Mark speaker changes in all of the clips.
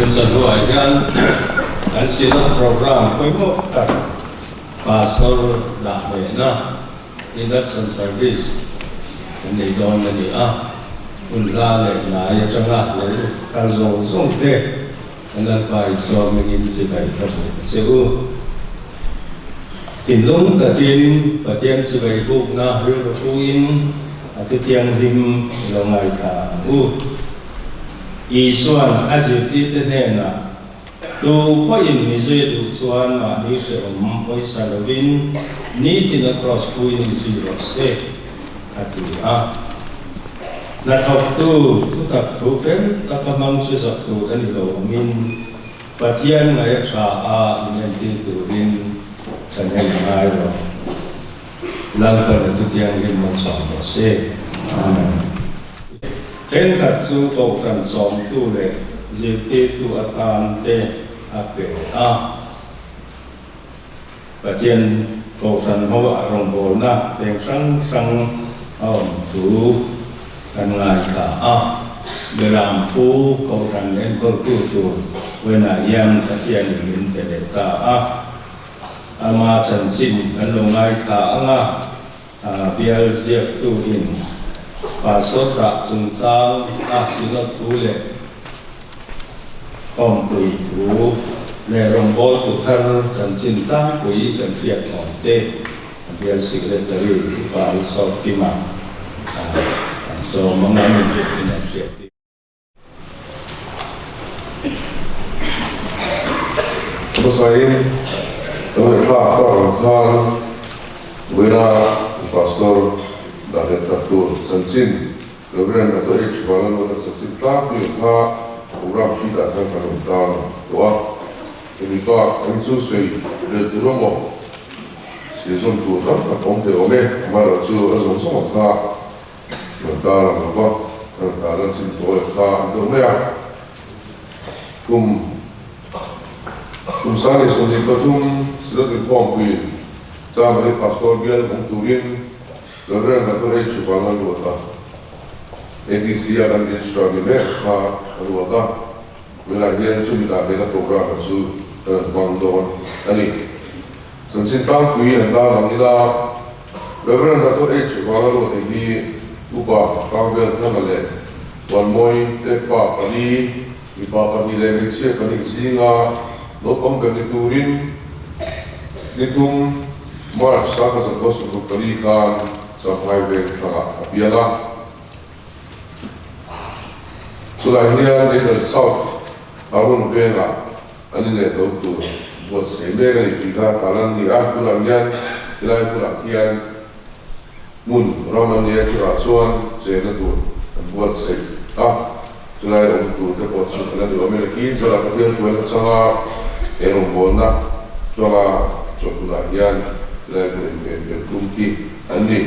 Speaker 1: Tun chawhnuah hian kan Synod Programme pawimawh tak Pastor dah hnehna Induction Service kan nei dawn a ni a, hun hla leh hnai atanga lo kal zawng zawng te kan Lalpa Isua hmingin chibai ka buk a che u. Thinlung takin Pathian chibai bukna rilru puin a thu thianghlim i lo ngaithla ang u. Isua'n a zirtirte hnenah, Tu pawhin mi zui a duh chuan mahni hrehawm pawisa lovin nitin a kraws puin mi zui rawh se, a ti a. Hnathawktu thutak thu fel taka hmang chu zak tur a ni lo angin Pathian ngaih a tha a inentir turin thahnem a ngai rawh. Lalpan a thuthianghlim malsawm rawh se. Amen. Thenkhat chu Kohhran sawmtu leh zirtirtu atan te a pe a. Pathian Kohhran ho ah rawngbawlna peng hrang hrang a awm thu kan ngaithla a. Beram pu Kohhran enkawltu tur Wenah hian Pathianin min pe leh ta a. Ama chanchin kan lo ngaithla ang a, bial ziaktu in Pastor dah chungchang a Synod thu leh Khawmpui thu leh rawngbawltu thar chanchin tlangpui kan hriat awm te a bial Secretary Upa Lusawkima an sawm ang a, min an hriat tir.
Speaker 2: Hmasain kan ngaihthlak tak ang khan Vawiina Pastor Daniel Thattur chanchin Reverend Doctor H. Vanlalruata chanchin tlangpui kha program sheet ah khan kan rawn tan tawh a. Hemi bak eng chu sawi belh tur emaw sawi zawm tur tam tak awm thei awm e, amaherawhchu a zawng zawng kha Rawn tar ang lo va, rawn tar lan chin tawh e kha an deuh mai a. Kum kum 2023 Synod Inkhawmpuiin Chamari Pastor bial awm turin Rev. Doctor H. Vanga luat a, ADC a kan minister ni mek kha a luat a. Tunah hian chumi dah hmela programme chu kan rawn hmang dawn a ni. Chanchin tlangpui an tar ang ila, Rev. Doctor H. Vanlalruata hi Upa Hrangvel Thanga leh Vanmawi te fa pali, mipa pahnih leh hmeichhia pahnih zinga naupang ber ni turin ni thum March 1964 khan Champhai veng thlangah a piang a. Tunah hian Leilan South Arun vengah An inleh lo tur buatsaih mek a ni tih kha tan an ni a, tunah hian helai hmunah hian hmun ram an nei a, chutah chuan chenna tur an buatsaih a, chulai awm tur te pawh chu an la ni awm e. Nakin zara Pathian hruaina changa he rawngbawlna tanga chawhhmunah hian helai hmun inven ber tum hi an ni.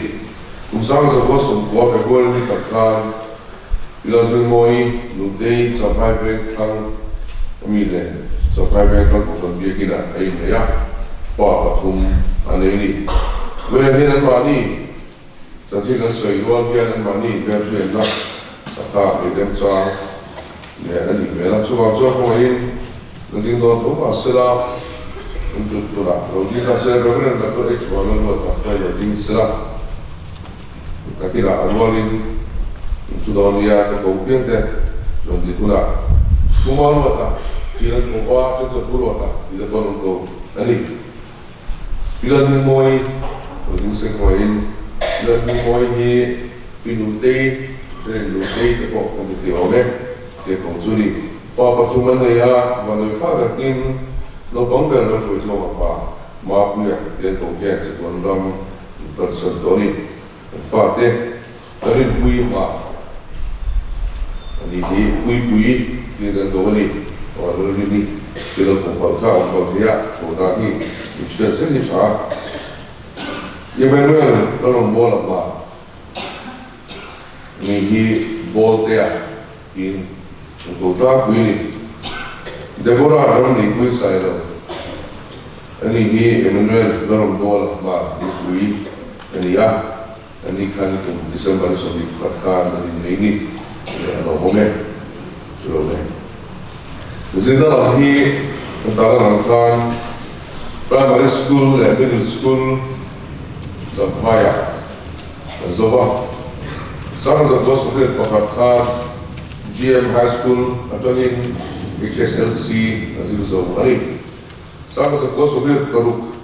Speaker 2: Kum 1990 February ni khat khan Lalhmingmawii Nutei Champhai Veng thlang ami leh Champhai Veng thlang Kohhran Biakin ah a innei a, fa pathum a nei ni. Vawiin hian anmahni chanchin kan sawi rual hian anmahni hmelhriatna a thlak leh remchang leh a nih hmel a, chuvang chuan khawngaihin la ding dawn tho mah sela an chut hunah lo ding ta se, Reverend Doctor H. Vanlalruata kha lo ding sela. Ka kinah a rualin chu dawn nia ka ko piang te rawn ti hunah Puma ruata tih an ko va, Chen Chapu ruata tih te pawh an ko a ni. Pi Lalhmingmawii rawn ding seng hnuaiin Pi Lalhmingmawii hi Pi Nutei, Chen Nutei te pawh kan ti thei awm e, tih a ko chu ni. Fa pathum an nei a, vanduai thlak takin naupang ber lo hruai tluang a pa Mapuia te an ko hian chatuan ram Pathian tawh a ni. Kan fate ka rinpui hma a ni hi Puipui tiin kan ko a ni. Aw a rin hi thil a kawng palh kha a awm palh thei a, tawh dan hi min hriat zel hi tha a. Emmanuel Lalrawngbawla hma ni hi Bawltea tiin kan ko tlangpui a ni. Deborah Ramneihpui Sailo. Ani hi Emmanuel Lalrawngbawla hma nupui a ni a, ani khan kum December ni 21 khan an innei ni leh a lo awm e, chu lo e. Zirna lam hi kan tarlan ang khan Primary School leh Middle School Champhaiah an zo va. Sangzakua Soviet pakhat khan GM High School atangin HSLC a zir zo a ni. Sangzakua Soviet paruk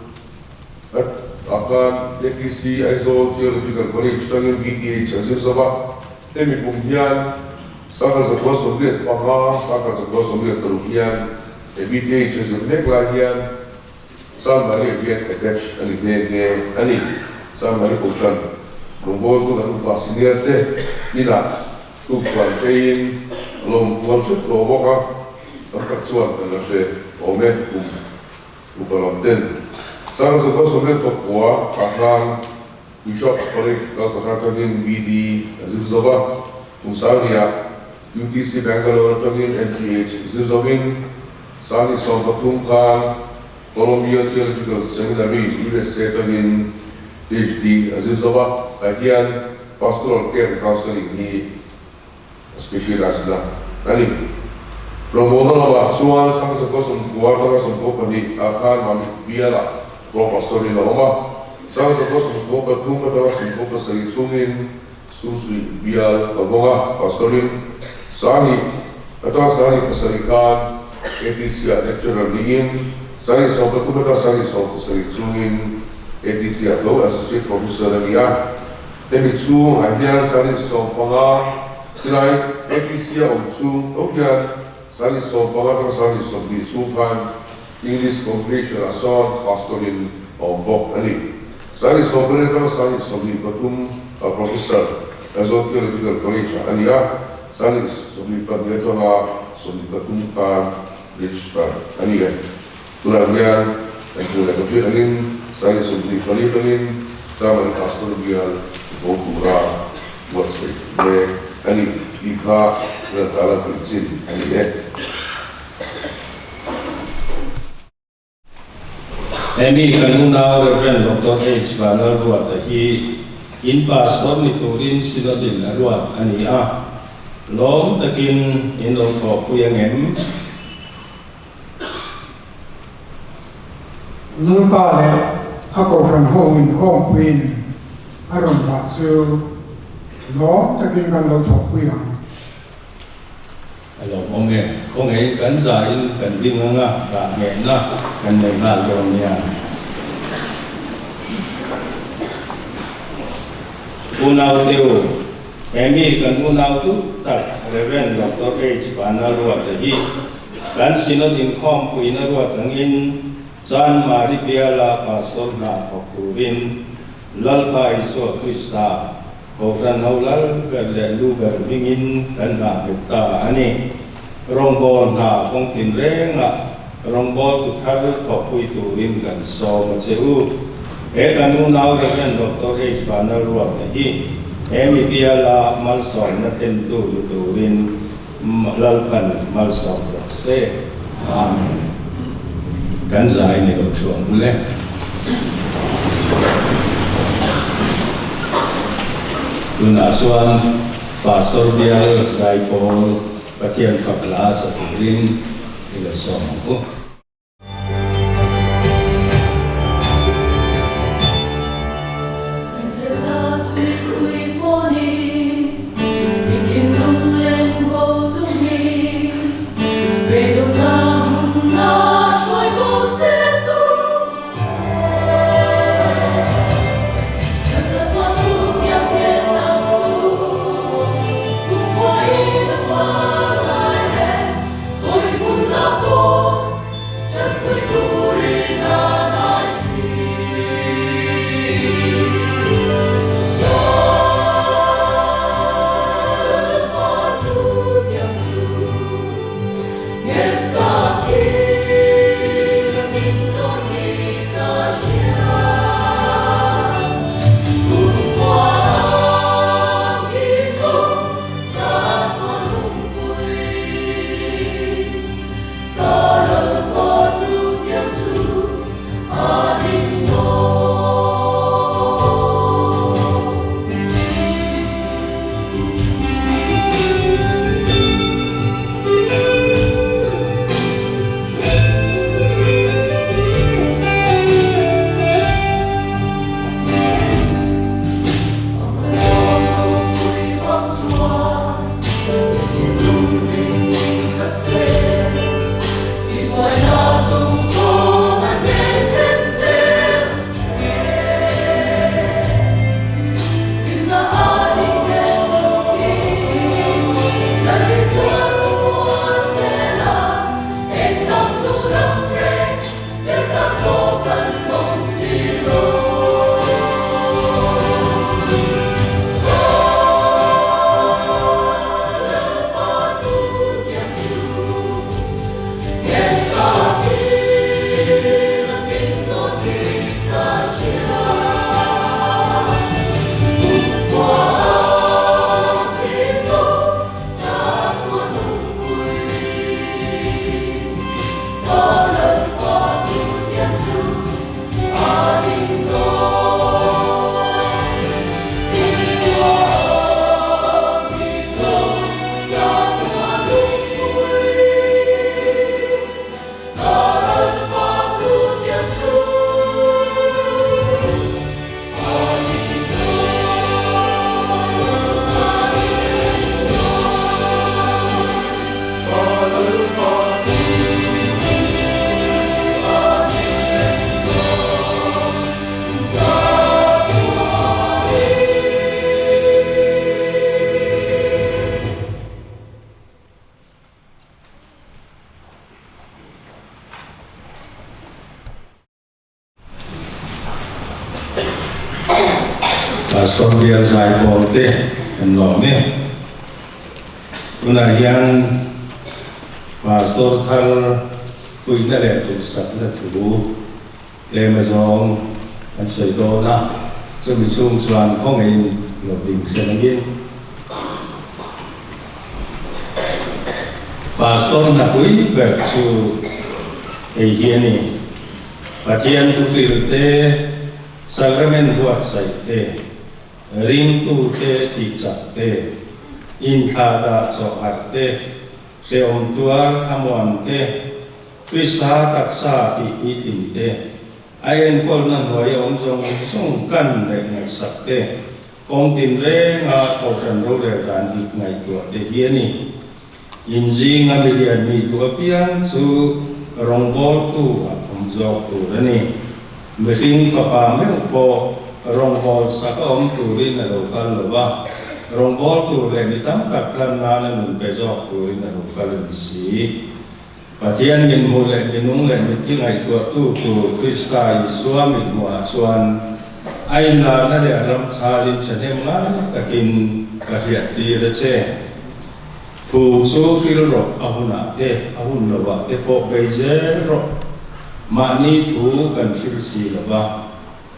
Speaker 2: ah khan ATC Aizawl Theological College atangin BTH a zir zo va. Hemi kum hian Sangzakua Soviet panga, Sangzakua Soviet paruk hian BTH a zir mek lai hian Chanmari hian attach a ni nghe nghe a ni. Chanmari Kohhran rawngbawltu kan upa senior te inah tukchuan pheiin a lawm kual hrep tawh bawk a, tam tak chuan kan la hre awm e kum upa lam ten. Sangzakua Soviet pakua ah khan Bishop's College Calcutta atangin BD a zir zo va, kum Sangniah UTC Bangalore atangin MPH zir zovin Sangni 13 khan Columbia Theological Seminary, USA atangin PhD a zir zo va, tah hian Pastoral Care and Counselling hi a specialise na a ni. Rawngbawlna lamah chuan Sangzakua 90 atanga 92 ah khan Mamit bialah Pro Pastor in a awm a, Sangzakua 93 atanga 97 chhungin Sumsuih bial a vawng a, Pastor-in Sani atanga Sani pasarih khan ATC-ah lecturer niin Sani 13 atanga Sani 17 chungin ATC-ah tho Associate Professor a ni a. Hemi chhungah hian Sani 15 tilai ATC-a awm chhung tho hian Sani 15 atanga Sani 20 chhung khan English Congregation-ah sawn Pastor-in a awm bawk a ni. Sani 18 atanga Sani 23 a Professor Aizawl Theological College-ah a ni a, Sani 22 atanga 23 khan Registrar a ni e. Tunah hian kan hmuh leh ka hriat angin Sani 24 atangin German Pastor bial bo tura buatsaih mek a ni tih kha kan tala tih chin a ni e.
Speaker 1: Hemi kan unau Rev. Doctor H. Vanlalruata hi in pastor ni turin Synod-in a ruat a ni a, lawm takin in lo thawhpui ang em?
Speaker 3: Lalpa leh a kohhran ho inkhawmpuiin a rawn dah chu lawm takin kan lo thawhpui ang.
Speaker 1: A lawmawm e. Khawngaihin kan zain kan ding anga rah nghehna kan nei nghal dawn nia. Unau te u, he mi kan unau duh tak Rev. Doctor H. Vanlalruata hi kan Synod inkhawmpuina ruat angin Chanmari biala Pastor hna thawk turin Lalpa Isua Krista Kohhran ho lal ber leh lu ber hmingin kan dah nghet ta a ni. Rawngbâwl hna kawng tinrengah rawngbâwltu thar thawhpui turin kan sâwm a che u. He kan unau Rev. Doctor H. Vanlalruata hi he mi biala malsâwmna thlentu ni turin Lalpan malsâwm rawh se. Amen. Kan zai ni lo thu ang u le. Tunah chuan Pastor bial zai pawl Pathian fak la sa turin i lo sawm ang u. Pastor Bial Zaipawl te kan lawm e. Tunah hian Pastor thar fuihna leh duhsakna thu tlem azawng an sawi dawn a, chumi chhung chuan khawngaihin lo ding se langin Pastor hna pui ber chu hei hi a ni, Pathian thuhril te, Sacrament buatsaih te, ringtute tihchak te, inthlahdah chawhharh te, hrehawm tuar thlamuan te, Krista taksa tih puitling te, a enkawlna hnuai a awm zawng zawng kan leh ngaihsak te, kawng tinrenga Kohhran rorel dan dik ngaihtuah te hi a ni. Inzinga milian ni tu apiang chu rawngbawltu a awm zawk tur a ni. Mihring fapa meuh pawh rawngbâwl sak a awm turin a lo kal lo va, rawngbâwl tur leh mi tam tak tlan nana nun pe zawk turin a lo kal a ni si. Pathian min hmuh leh minung leh mitthi ngaihtuahtu tur Krista Isua mithmuhah chuan a inlarna leh a ram chhalin thahnem ngai takin ka hriattir a che. Thu chu hril rawh, a hunah te, a hun lovah te pawh bei zel rawh. Mahni thu kan hril si lo va,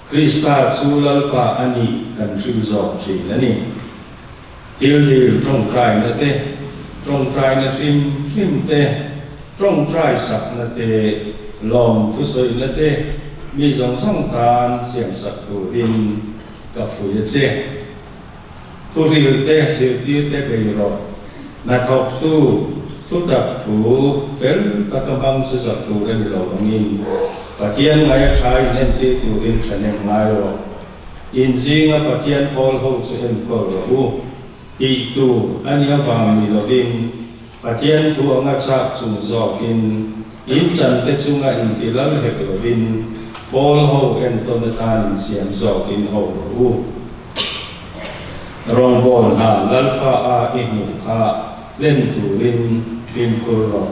Speaker 1: Krista chu Lalpa a nih kan hril zawk thin a ni. Thil dil tawngtaina te, tawngtaina hrim hrim te, tawngtai sakna te, lawm thusawina te mi zawng zawng tan siamsak turin ka fui a che. Thuhril te, zirtir te bei rawh. Hnathawktu, thutak thu fel taka hmang chu zak tur a ni lo angin Pathian ngaia tha in entir turin thahnem ngai rawh. In zinga Pathian pawl ho chu enkawl rawh u. Tih tur a nih avang ni lovin Pathian thu anga chak chung zawkin in chan te chunga inti lal hek lovin pawl ho entawn atan insiam zawkin ho rawh u. Rawngbâwl hna Lalpa a i hmuh kha hlen turin fimkhur rawh.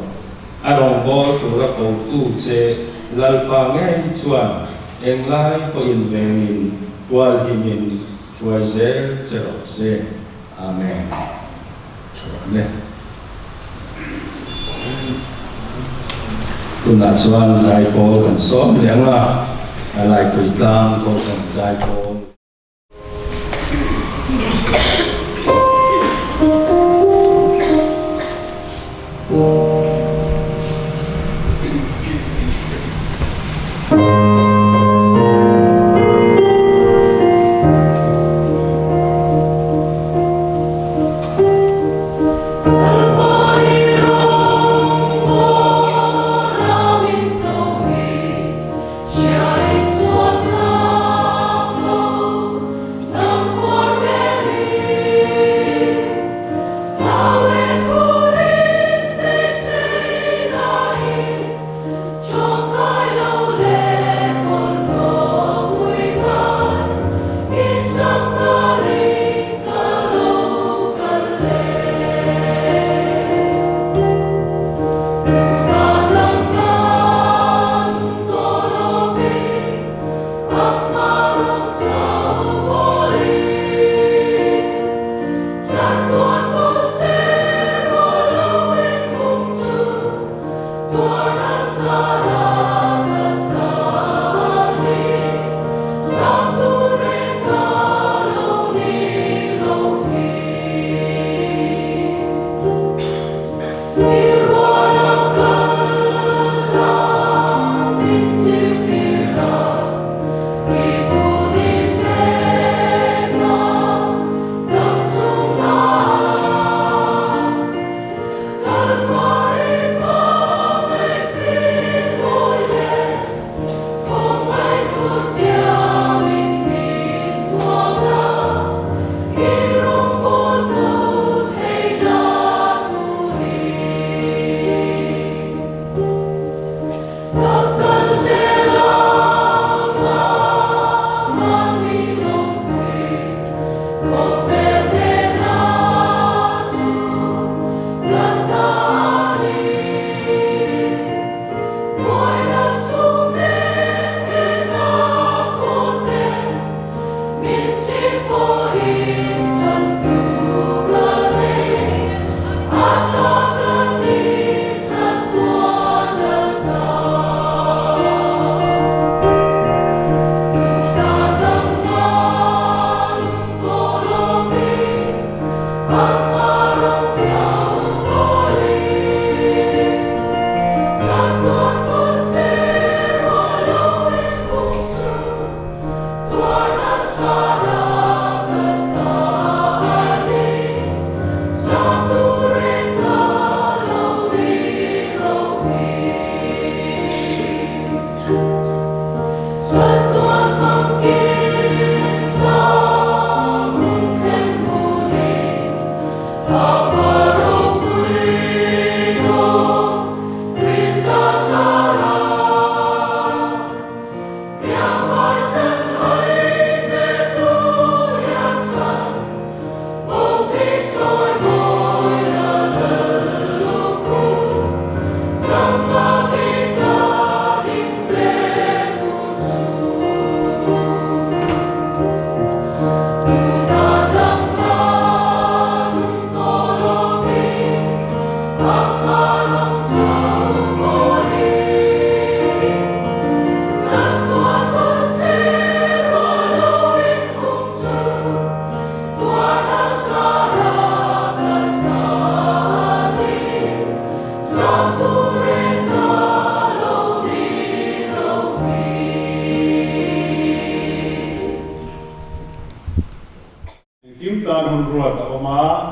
Speaker 1: A rawngbâwl tura kotu che Lalpa ngei chuan englai pawhin vengin hualhimin hruai zel che rawh se. Amen. Tha rawh le. Tunah chuan zaipawl kan sawm leh ang a, a laipui tlang Kohhran zaipawl.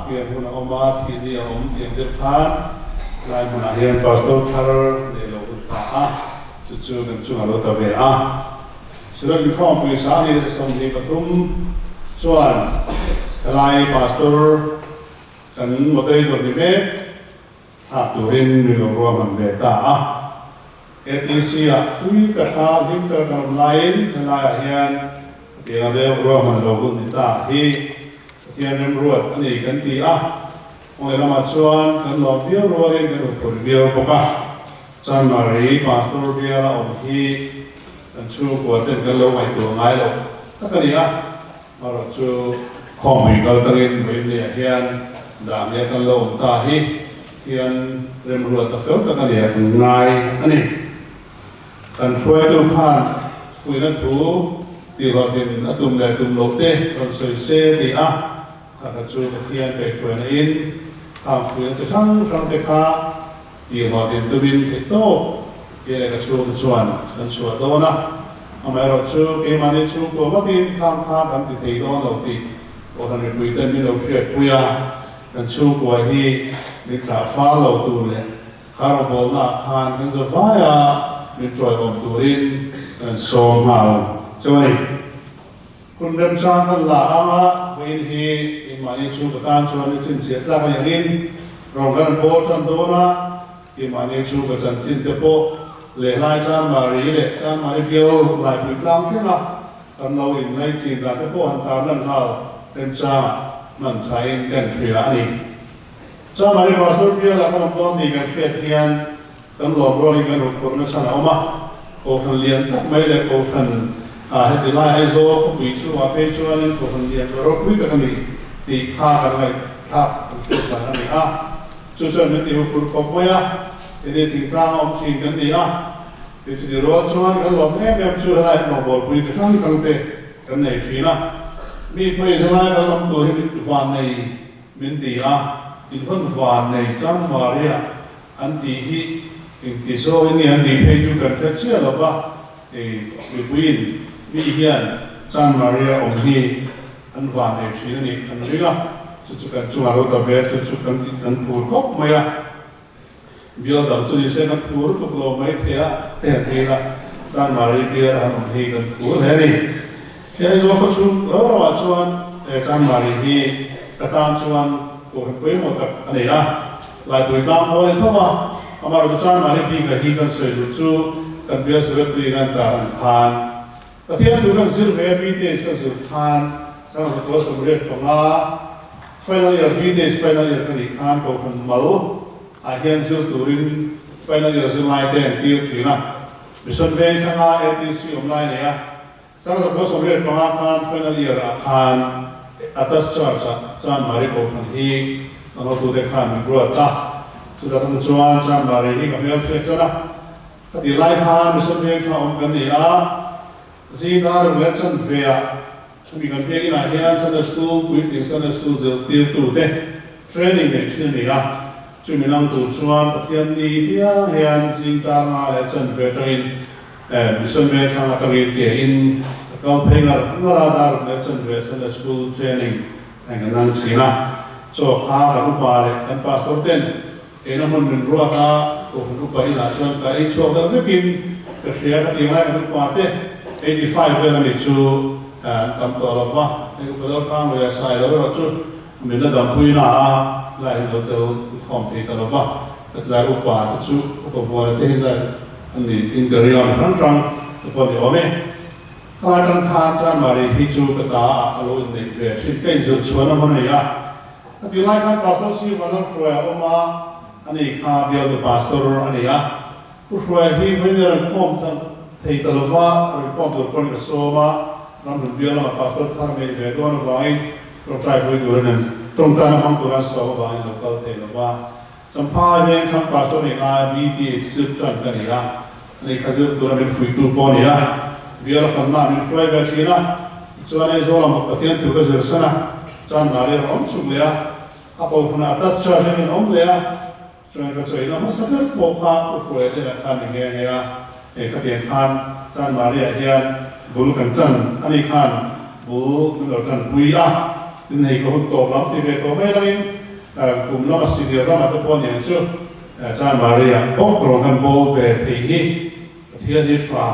Speaker 4: pian hun a awm a, thih ni a awm tih ang deuh khan lai hmunah hian pastor thar leh lo hun ta a, chu chu kan chungah lo ta ve a. Synod inkhawmpui 2023 chuan helai pastor kan moderator ni mek thlak turin min lo ruahman ve ta a. ATC-ah tui taka hlim taka kan awm laiin helaiah hian hetianga rel ruahman lo hun ni ta hi Pathian remruat a ni kan ti a. Kawng lehlamah chuan kan lawm viau rualin kan huphurh viau bawk a. Chanmari Pastor biala awm hi kan chhungkua ten kan lo ngaihtuah ngai loh tak a ni a. Amaherawh chu khawmpui kal tangin vawiin hian dah nia kan lo awm ta hi Pathian remruat a fel tak a ni a kan ngai a ni. Kan hruaitu khan fuihna thu tihhlawhtlin a tum leh tum loh te rawn sawi se ti a, kha kha chu Pathian kaihhruaina in khang fuihna chi hrang hrang te kha tihhlawhtlin tumin theih tawp ke leh ka chhungte chuan kan chhuah dawn a. Amaherawh chu keimahni chhungkua ngawtin khang kha kan ti thei dawn lo tih Kohhran mipuiten min lo hriatpui a. Kan chhungkua hi min thlah fal lo tur leh kha rawngbawlna ah khan kan za vai a, min tuaiawm turin kan sawm nghal chu a ni. Hun remchang kan la ang a, vawiin hi keimahni chhungkaw tan chuan ni chhinchhiah tlak a ni angin rawn kan bawl tan dawn a, keimahni chhungkaw chanchin te pawh lehlai Chanmari leh Chanmari bial Laipui tlang thleng a, Kan lo inlaichin dan te pawh han tarlan nghal remchangah hman thain kan hria a ni. Chamari Pastor bialah kan awm dawn tih kan hriat hian kan lawm rualin kan rukphurhna chhan a awm a, Kohhran lian tak mai leh Kohhran ah heti lai Aizawl khawpui chhungah phei chuanin Kohhran lian tawh ropui tak a ni tih kha kan ngaihthlak kan hriat dan a ni a, chu chuan min ti huphurh khawp mai a, keini thingtlang a awm thin kan ni a. Tichuti rual chuan kan lawm em em chu helai hi rawngbawlpui chi hrang hrang te kan nei thin a, mi pawhin helai kan awm tur hi vannei min ti a, inhawn vannei Chang Maria an tih hi engti zawngin nge an tih phei chu kan hre chiah lo va, hei mipuiin mi hian Chang Maria awm hi an vannei thin a nih kan ring a, chu chu kan chungah lo ta ve chu chu kan tih kan phur khawp mai a. Bial dang chu nise kan phur tuk lo mai thei a, thei an thei la, Chanmari bial han awm hi kan phur hle a ni. He Aizawl khaw chhung ro ro ah chuan he Chanmari hi ka tan chuan kohhran pawimawh tak a nei a, Laipui tlang pawh a ni tho a, amaherawhchu Chanmari bik ah hi kan sawi duh chu kan bial secretary in an tar ang khan Pathian thu kan zir ve a, BTH ka zir khan Sangzakaw 85 final year BTH final year ka nih khan Kohhran mal ah hian zir turin final year zirlai te an tir thin a, Mission Veng thlanga ATC awm lai nei a, Sangzakaw 85 khan final year ah khan Atas Church ah Chanmari Kohhran hi kan hotute khan min ruat a, chutah tum chuan Chanmari hi ka hmelhriat tan a. Ka tih lai khan Mission Veng kha awm kan ni a, zinga rem leh chan ve ah hemi kan biak inah hian Sunday School puitling Sunday School zirtirtute training neih thin a ni a, chumi lang tur chuan Pathian ni piang hian zing tar nga leh chan ve atangin Mission Veng thlang atangin ke in ka kal phei ngar ngar a, dar rem leh chan ve Sunday School training a kan lang thin a, chaw kha kan upa leh kan pastor ten Keina hmun min ruat a, Kohhran upa inah chuan ka ei chhuak deuh vekin ka hria ka ti ngai kan upa te 85 vel a nih chu an tam tawh lo va, hei upa deuh hrang lui a sai lo erawh chu min la dampui na a lai hi lo tel khawm thei ta lo va, ka ti lai upa te chu upa buaina te hi lai an ni in ka ring a mi hrang hrang te pawh ni awm e. Kha atang khan Chanmari hi chu ka ta ah ka lo inneih ve thin ka inzir chhuan a hman a ni a. A ti lai khan Pastor Siva Lalhruaia a awm a, ani kha bialtu pastor a ni a. Pu Hruaia hi vawiin rawn khawm thei ta lova, rawn khawm tur pawhin ka sawm a, ramhlun bial lamah pastor thar a nei ve dawn avangin tawngtai pui turin an tawngtaina hmang tura an sawm avangin lo kal thei lova. Champhai veng thlang pastor nih laia BTH zir tan ka ni a, ani kha zir tura min fuitu pawh a ni a, bial fanna min hruai ve thin a, tichuan Aizawl ah Pathian thu ka zir san a, Chanmari a rawn awm chhuk leh a, a kohhranah a touch charge in awm leh a, chuan ka chawiina hmasa ber pawh kha u hruaia te lah khan ni nghe nghe a, hei khatiang khan Chanmari ah hian bul kan tan ani khan bul min lo tanpui a, tin hei ka hun tawp lam ti ve tawh mai langin. Kum lama senior lamah te pawh aniang chu Chanmari-ah bawk rawng kan bawl ve thei hi Pathian hi tha,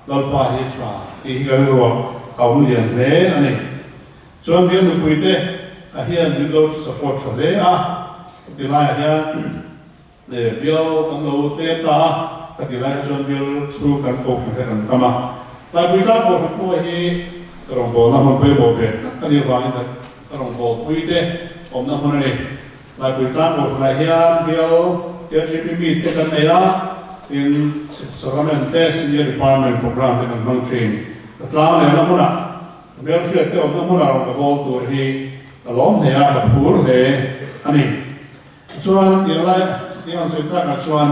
Speaker 4: Lalpa hi tha tih hi kan ruah a awm lian hle a ni. Chuan bial mipuite ah hian min lo support tha hle a, heti laiah hian bial kan lo tlem ta a, ka ti laiah chuan bial chhung kan kohhran te kan tam a. Laipui tlang kohhran pawh hi rawngbawlna hmun pawimawh ve tak a nih avangin ka rawngbawlpui te awmna hmun a ni. Laipui tlang kohhranah hian bial LGP meet te kan nei a, tin Sacrament te Senior Department Program te kan hmang thin. Ka tlang lehna hmunah Ka hmelhriat te awmna hmunah rawn ka bawl tur hi ka lawm hle a, ka phur hle a ni. Tichuan, tiang lai tiang an sawi takah chuan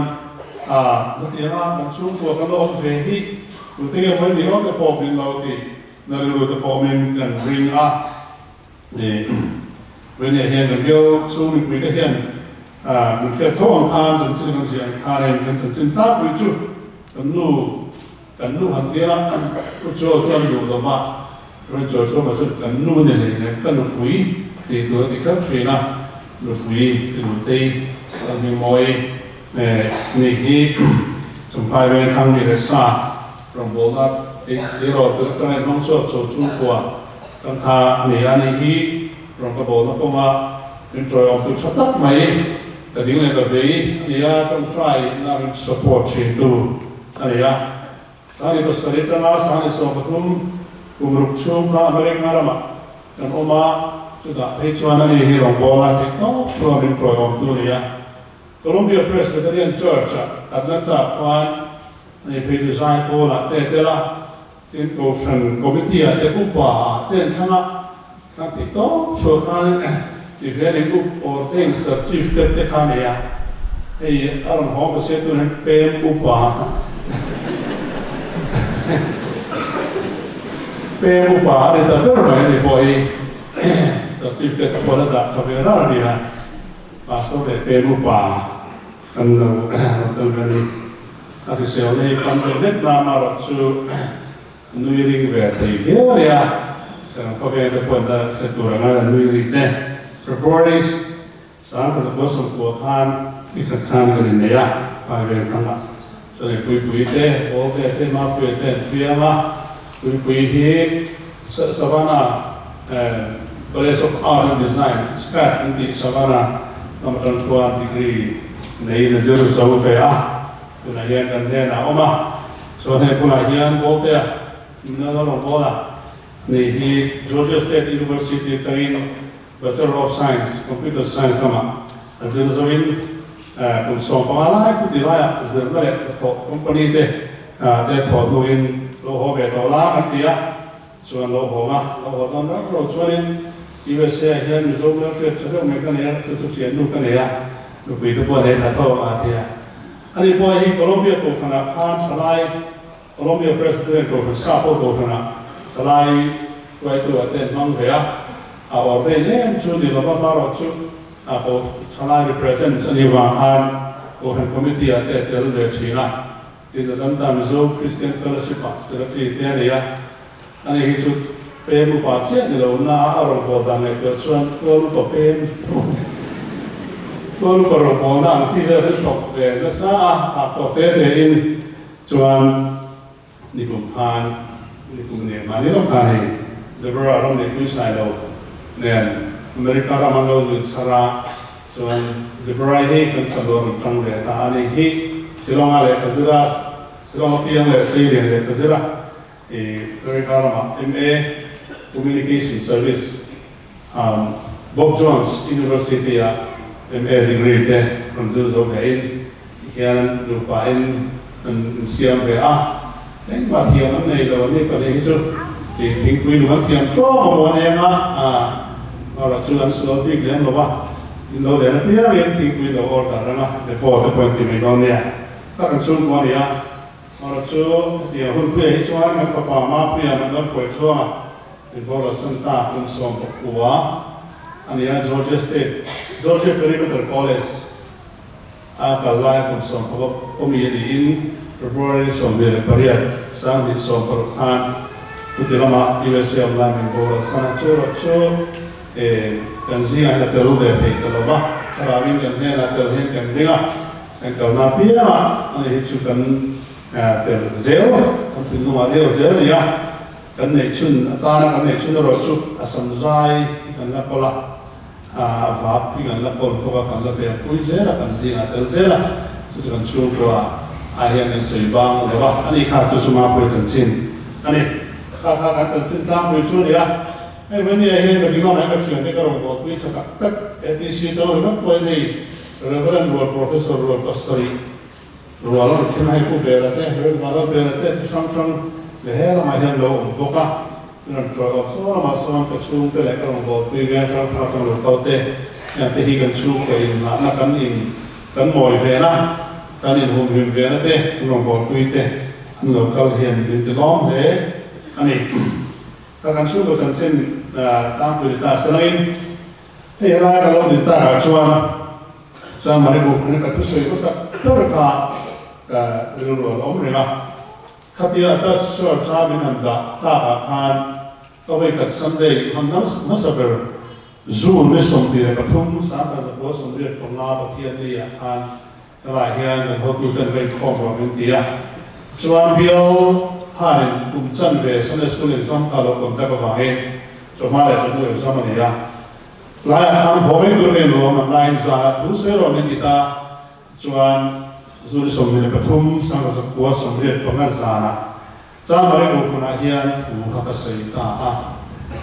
Speaker 4: ah hetianga kan chhungkua kan lo awm ve hi tute nge mawi ni aw te pawh min lo tih na rilru te pawh awmin kan ring a. Ih Venia hian kan bial chhung mipui te hian ah min hriat tho ang khan chanchin kan ziah ang khanin kan chanchin tlangpui chu kan nu Kan nu han tia Pu Chaw chuan duh lo va, Rin Chaw chu amah chuan kan nu ni hlei nen ka nupui tih tur a ti kher thin a, nupui i nutei kan hmingmawi ni hi Champhai veng thlang mi leh sa rawngbawlna tirawl te atanga inhmang chhuak chho chhungkua kan tha a ni a, ni hi rawn ka bawlna kawnga min tawiawmtu tha tak mai ka ding leh ka vei a ni a, tawngtai na min support thintu. A ni a, Sani pasarih atanga Sani 13 kum ruk chhung kha America ramah kan awm a, chutah phei chuan ani hi rawngbawla theih tawp chhuak min tawiawmtu a ni a. Columbia Presbyterian Church-ah Atlanta khuan ani phei chu zai pawlah te a tel a, tin Kohhran Committee-ah te upa-ah te an thlang a, kha theih tawp chhuak khan tivelin up ordained certificate te kha a nei a, hei a rawn haw ka sia tun hian pem upa pem upa a ni ta ber mai a ni pawh hi certificate pawh la dah tha ve rar a ni a, pastor leh pem upa kan lo rawn tel ve a ni. A hrisel na hi pan deuh hlek na amaherawhchu Nui ring ve thei viau a nia, Chang khawvel te pawh la hre tur anga la nui ri te. February 1990 khan i khat khan kan innei a, Paiveng thangah chuan i Puipui te, Bawlte te, Mapuia te an piang a, Puipui hi Savannah College of Art and Design, SCAD an tih Savannah lam atang khuan degree neiin a zir zo ve a. Tunah hian kan hnenah a awm a, chuan hei bulah hian Bawltea Nunna Lalrawngbawla nih hi Georgia State University atangin Bachelor of Science, Computer Science lamah a zir zoin kum 15 lai pu ti laiah zirna leh hnathawh company te te thawh hnuin lo haw ve tawh la kan ti a, chuan lo haw a, lo haw dawn rauh rauh chuanin USA ah hian Mizo hmelhriat tha deuh mai ka nei a, chu chu thiannu ka nei a, nupui te pawh a nei tha tho a ti a. Ani pawh hi Columbia Kohhranah khan thalai, Columbia Presbyterian Kohhran sa pawh Kohhranah thalai hruaitu ah te an hmang ve a, a ordain em chu ni lova hmarawh chu a ko thalai represents a nih vang khan Kohhran Committee ah te a tel ve thin a, tin Atlanta Mizo Christian Fellowship ah Secretary te a nei a, ani hi chu pem upa chiah ni lo na a rawngbâwl dan ngaihtuah chuan tual upa pem tual upa rawngbâwlna ang chi vel hi thawk ve nasa a, hah tawh te te in chuan nikum khan nikum nen mahni lawk khan hei Deborah ram neihpui sai lo nen America ram an lo zui chhar a, chuan Deborah hi kan fanu a rawn tang ve ta a ni hi Shillong-a lehkha zir a, Shillong-a piang leh Seilian lehkha zir a. America ramah MA Communication Service Bob Jones University ah MA degree te rawn zir zo ve in tihian nupa in an insiam ve a, engmah thiam an nei lo ani pahnih hi chu ih thingpui lung an thiam tawk a maw an eng a, amaherawh chu an sual bik lem lo va, in lo len apiangin thingpui lo order ang a, depot te pawh in ti mai dawn nia, ka kan chhungkua a ni a. Mara chu hetiang hun puiah hi chuan kan fapa Mapuia Mandal Hruaitluanga min bawr a san ta kum 19 a ni a, Georgia State, Georgia Perimeter College a kal lai kum 16 pawmi a niin February 28 2016 khan chuti lama USA awm lai min bawr a san a, chu erawh chu. Kan zingah hian a tel ve thei ta lo va, thlarauin kan hnenah tel hian kan ring a, kan kalna apiangah ani hi chu kan tel zel, kan thinlungah rial zel a ni a, kan neih chhun atana kan neih chhun erawh chu a sam zai hi kan la kawl a, a vap hi kan la kawl bawk a, kan la vel pui zel a, kan zingah tel zel a, chu chu kan chhungkua ah hian kan sawi bang lo va, ani kha chu chu Mapui chanchin a ni. Kha kha kan chanchin tlangpui chu a ni a. Hei vania hian ka dingawm hian ka thiante ka rawn bawhpui tha tak tak ATC tang ringawt pawhin hei Reverend rual Professor rual pasarih rual a rawn thleng a, hei Pu Bela te Rev Vanlal Bela te chi hrang hrang leh he lamah hian lo awm bawk a, min rawn ṭuai awm saw lamah sawn ka chhungte leh ka rawn bawhpui veng hrang hrang atang lo kal te hian te hi kan chhungkaw inngahna kan in kan mawi vena kan inhumhim vena te an rawn bawhpui te an lo kal hian min ti lawm hle a ni. Ka kan chhungkaw chanchin tlangpui ni ta selangin hei helai ka lo din takah chuan chuan Manipur khawni ka thusawi hmasak ber kha ka rilru a lo awm reng a. Khatia Dutch Church a min han dah takah khan ka vawikhat Sunday hman hmasa ber June ni 23 1985 Pathianni ah khan Helai hian kan hotuten va inkhawm rawh min ti a, chuan bial khanin kum chanve Sunday School exam kha lo conduct avangin chawhma leh chawhnu exam a ni a. Tlaiah khan haw mai tur ka inruam an laiin zanah thu sawi rawh min ti ta, chuan June 23 1985 zanah Chamari Kohhranah hian thu kha ka sawi ta a.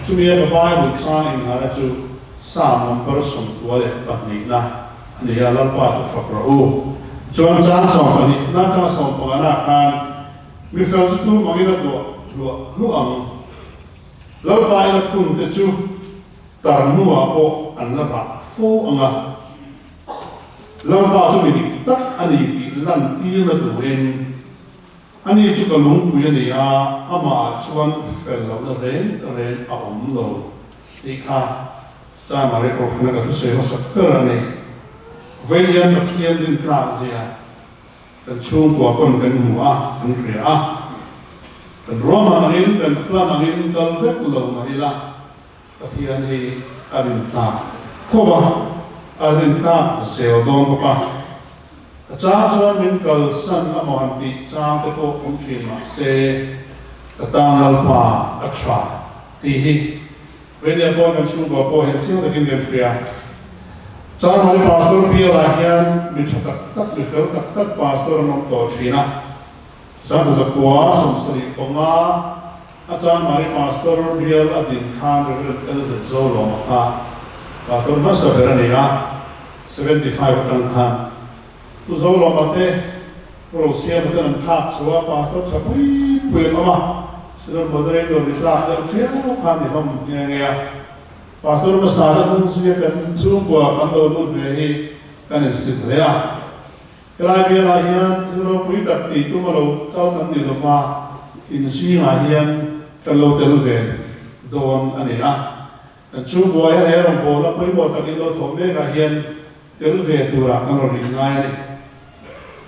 Speaker 4: Chumi a ka Bible chang inngahna chu Psalm number 92 na a ni a, Lalpa chu fak rawh u. Chuan chang 12 na atanga 15 na khan mi fel chu tum angin a duah hluah hluah ang. Lalpa in a phun te chu tar hnuah pawh an la rah fo ang a. Lalpa chu mi dik tak a ni tih lantirna turin Ani chu ka lungpui a ni a, amahah chuan fel lohna reng reng a awm lo tih kha China Record-a ka thusawi hmasak ber a ni. Vawiin hian Pathian rintlak zia kan chhungkua pawn kan hmu a, kan hria a. Kan ruahman angin, kan plan angin kal vek lo mah ila, Pathian hi a rintlak tho va, a rintlak zel dawn bawk a. A chang chuan min kalsan a maw han tih chang te pawh awm thin mah se, ka tan Lalpa a tha tih hi Venia pawh kan chhungkua pawh hian chiang takin kan hria. Changmari Pastor bialah hian mi tha tak tak, mi fel tak tak Pastor an awm tawh thin a. 1975 a Chanmari Pastor bial a din khan Rev. LZ Zolawma kha Pastor hmasa ber a ni a, 75 atang khan Pu Zolawma te Rosiama ten an thlak chho a, Pastor tha pui pui an awm a, Synod Moderator ni tlak deuh thiau khan ni hlawm nghe nghe a. Pastor hmasa te hnung zuia kan chhungkua kan lo lut ve hi kan insit hle a. Helai bialah hian thil ropui tak tih tum a lo kal kan ni lova, in zingah hian kan lo tel ve dawn a ni a. Kan chhungkua hian he rawngbawlna pawimawh tak in lo thawh mekah hian tel ve turah kan rawn inngai a ni.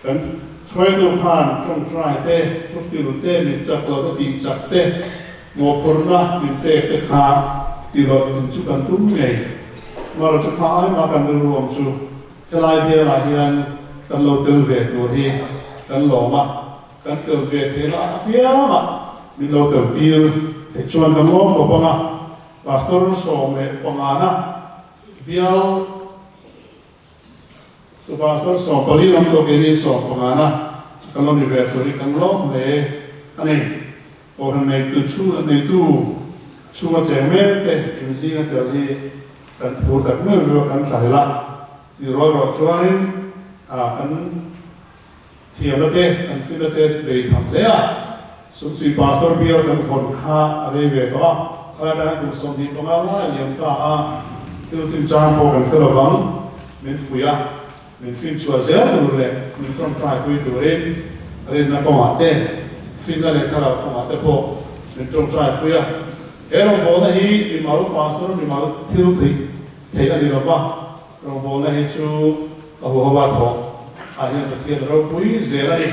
Speaker 4: Kan hruaitu khan tawngtai te, thuhril te, mit chak lo te tih chak te, mawhphurhna min pek te kha ti rawh thin chu kan tum ngei. Amaherawhchu kha aima kan rilru awm chu Helai bialah hian kan lo tel ve tur hi kan lawm a, kan tel ve theihna apiangah min lo tel tir theih chuan kan lawm khawp ang a, Pastor 15 na bial tu Pastor 14 lam tawk in 15 na kan lo ni ve tur hi kan lawm hle a ni. Kohhran neitu chhung neitu chhunga cheng mek te inzinga tel hi kan phur tak meuh meuh a kan thlahel a, tih rual ruah chuanin kan thiamna te kan finna te bei tham hle a, Sumsui Pastor bial kan vawn kha a rei ve tawh a, helai ah hian kum 25 lai a liam ta a, thil chinchang pawh kan hre lovang min fuih a. Min finchhuah zel tur leh min tawngtai pui turin rinna kawngah te, finna leh thlarau kawngah te pawh min tawngtai pui a. He rawngbawlna hi mimal pastor mimal thil theih theih a ni lo va, rawngbawlna hi chu a huho a thawh ah hian Pathian a ropui zel a ni.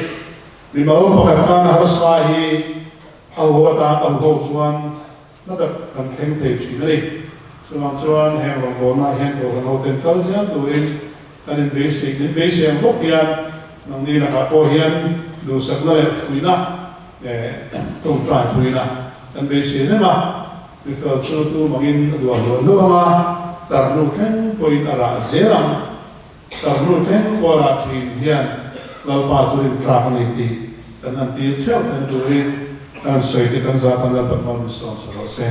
Speaker 4: Mimal pakhat tan harsa hi a huho atan a huho chuan hla tak kan thleng thei thin a ni. Chuvang chuan heng rawngbawlnaah hian Kohhran hoten kal zel turin kan inbeisei min beisei ang bawk hian nangni lakah pawh hian duhsakna leh fuihna tawngtai thuina kan beisei reng a. Mifel chu tu mangin a duah hluah hluah ang a, tarnu thleng pawhin a rah zel ang. Tarnu thleng pawh a rah thin hian Lalpa chu rintlak a ni tih kan han tir theuh thlen turin kan han sawi te kan zah tan Lalpa hmang min sawm sa rawh se.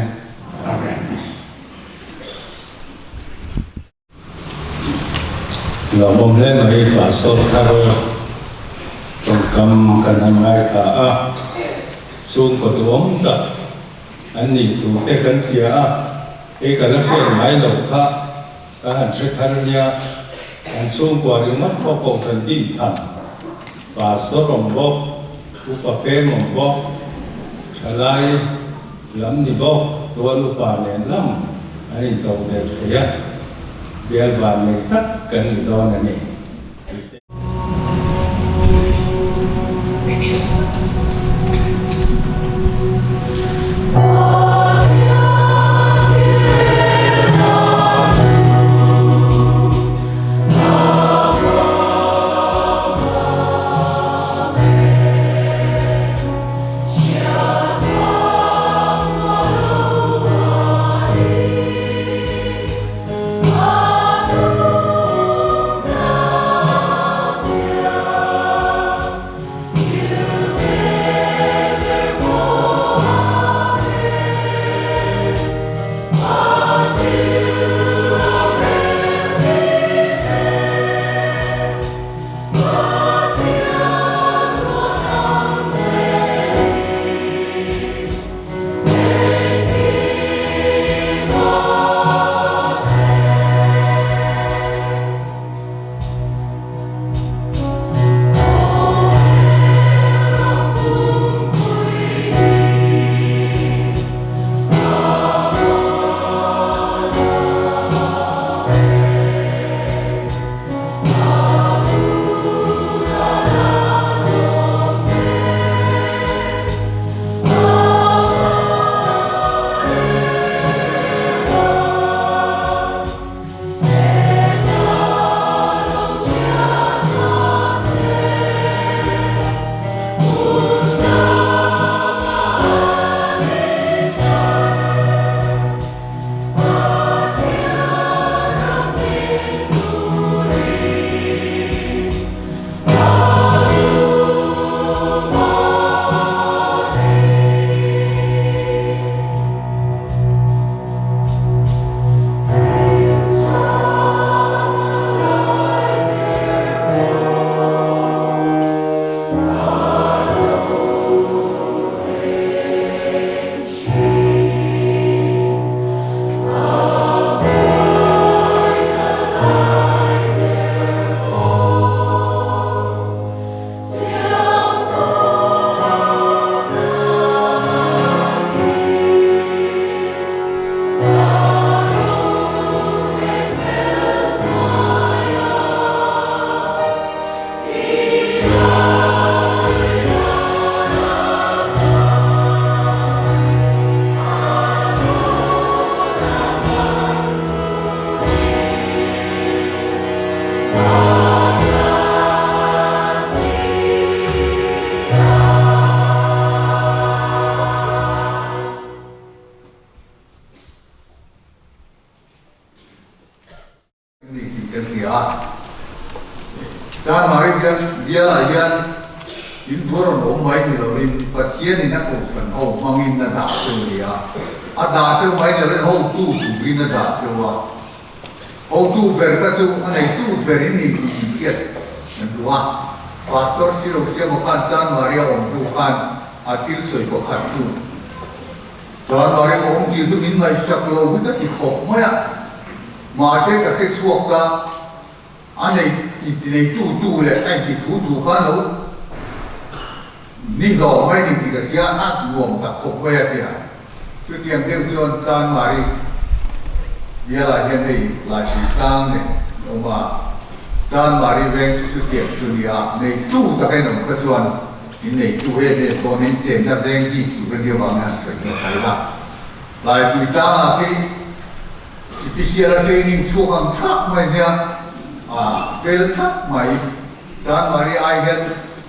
Speaker 4: Amen.
Speaker 1: Lawmawm hle mai Pastor thar tawngkam kan han ngaithla a, chhungkaw duhawm tak an nih thu te kan hria a, kei ka la hriat ngai lo kha ka han hre thar nia, an chhungkua ringawt pawh kohhran din tham Pastor awm bawk, Upa peng awm bawk, thalai lam ni bawk, tual upa nen lam an intoh der thei a, bial van nei tak kan ni dawn a ni.
Speaker 5: Ni tih kan hria a. Chanmari bialah hian in tuar rawn awm mai ni lovin Pathianin a kohhran ho hmangin a dah cheu a ni a. A dah cheu mai ni lovin hotu turin a dah cheu a. Hotu ber kha chu a neitu ber in ni tih in hriat an duh a. Pastor Siro Siama khan Chanmari a awm hnu khan a thil sawi pakhat chu Chanmari ka awm tih chu min ngaihsak lo hi ka ti khawp mai a. Mahse ka hre chhuak ta, a nei inti nei tu tu leh a inti thu tu khan lo ni hlawm mai ni tih ka hria a nuam tak khawp mai a tia. Chutiang deuh chuan Chanmari bialah hian hei Laipui tlang nen an awm a, Chanmari veng chu chutiang chu nia neitu taka in awm kha chuan in neitu em em dawn in chenna veng bik tur a nia vangin han sawi hmasa ila. Laipui tlangah khi. Sipisial a training chhuak ang thak mai nia a fel thlap mai. Chanmari ai hian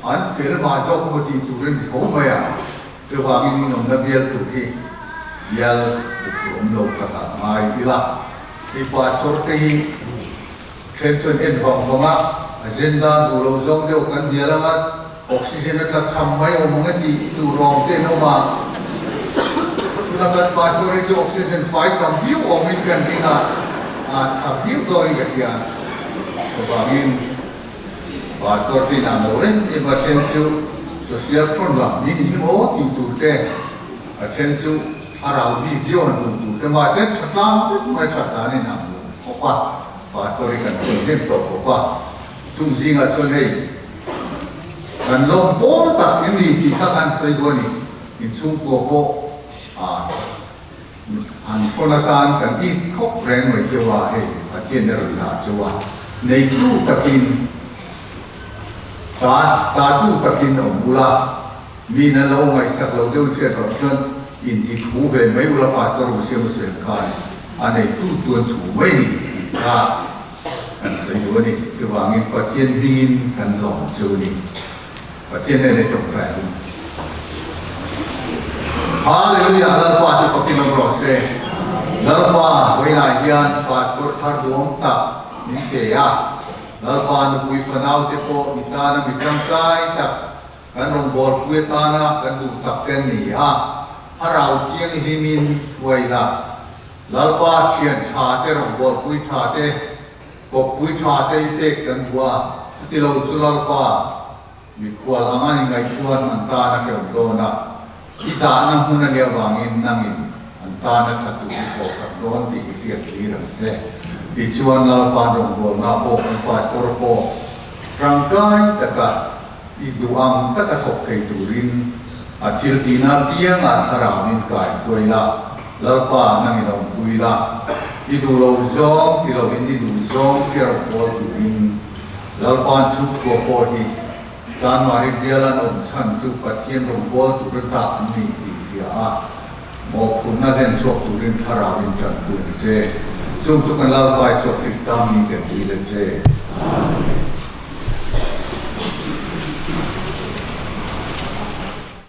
Speaker 5: an fel mah zawk maw tih tur a ni tho mai a, chuvangin inawmna bial tur hi bial tur awm lo takah ngai ila. Hei pastor te hi then chuan en vang vang a, agenda duh lo zawng deuh kan hnial anga oxygen a tla cham mai awm ang e tih tur awm te an awm a. Tuna kan pastor hi chu oxygen pai tam viau awmin kan ring a, a tha viau dawrin ka hria. Chuvangin pastor te inah lo em em a then chu social front lam ni ni maw tih tur te, a then chu Thlarau mi viau an hmuh tur te mahse tha tlang vek mai that dan in ang lo khawp a, Pastor hi kan sawi hnem tawh khawp a, chung zingah chuan hei kan lawm pawl tak em ni tih kha kan sawi duh a ni, inchhungkua pawh ah an thawn atan kan it khawp reng mai cheu a, hei Pathian a rawn dah cheu a, neitu takin ta tatu takin awm bula. Mi na lo ngaihsak lo deuh chiah tawh chuan inti thu ve mai ula Pastor Rusiam a sawi ang khan a nei tu tuan thu mai ni tih kha kan sawi duh a ni. Chuvangin Pathian hmingin kan lawm chu ni. Pathian nen i tawngtai ang u. Hallelujah Lalpa chu fakin awm rawh se. Lalpa vawiinah hian Pastor thar duang tak min pe a. Lalpa nupui fanau te pawh mi tana mi tangkai tak Kan rawngbawlpui atana kan duh tak te ni a, Thlarau Thianghlimin hruai la. Lalpa thian tha te, rawngbawlpui tha te, kawppui tha te i pek kan duh a, chuti lo chu Lalpa mikhual anga i ngaih chuan an tan a hreuh dawn a, i dahna hmun a nih avangin nangin an tana tha tur i thawhsak dawn tih i hriat tir ang che. Tichuan Lalpa rawngbawlna pawh kan pastor pawh tangkai taka I duh ang taka thawk thei turin a thil tihna piangah thlarauin kai huai la, Lalpa nangin awmpui la. I duh lo zawng ti loin i duh zawng chiar awm pawl turin Lalpa'n chhungkua pawh hi Chanmari bialan awm chhan chu Pathian rawn pawl tur a dah an ni tih hria a, mawhphurhna hlen chhuak turin thlarauin tanpui ang che. Chung chu kan Lalpa Isua Krista mi kan dil a che. Amen.